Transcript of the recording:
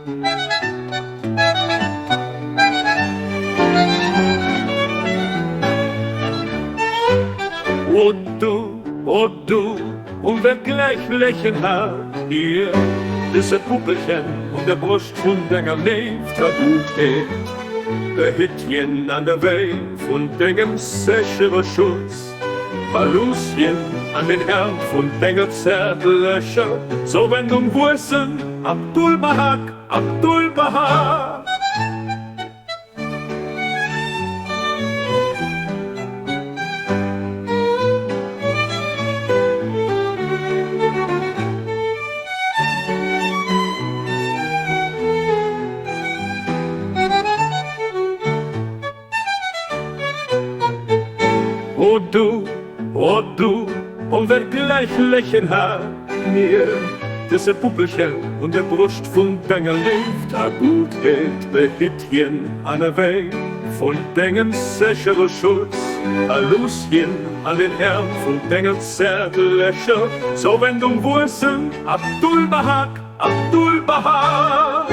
O du, o du, und wer gläich lächeln hat dir dëse Puppelchen un der Broscht vun denger Léift a Guttheet, Behitt hien an der Wéi vun dengem séchere Schutz, Verlooss hien an den Äerm vun denger zärtlecher Zouwendung wuessen, Abdu'l-Bahá, Abdu'l-Bahá. O du, o du, o wer gläich lächeln hat mir dëse Puppelchen un der Broscht vun denger Léift a Guttheet, behitt hien an ewéi vun dengem séchere Schutz a looss hien an den Äerm vun denger zärtlecher Zouwendung wuessen. Abdu'l-Bahá, Abdu'l-Bahá.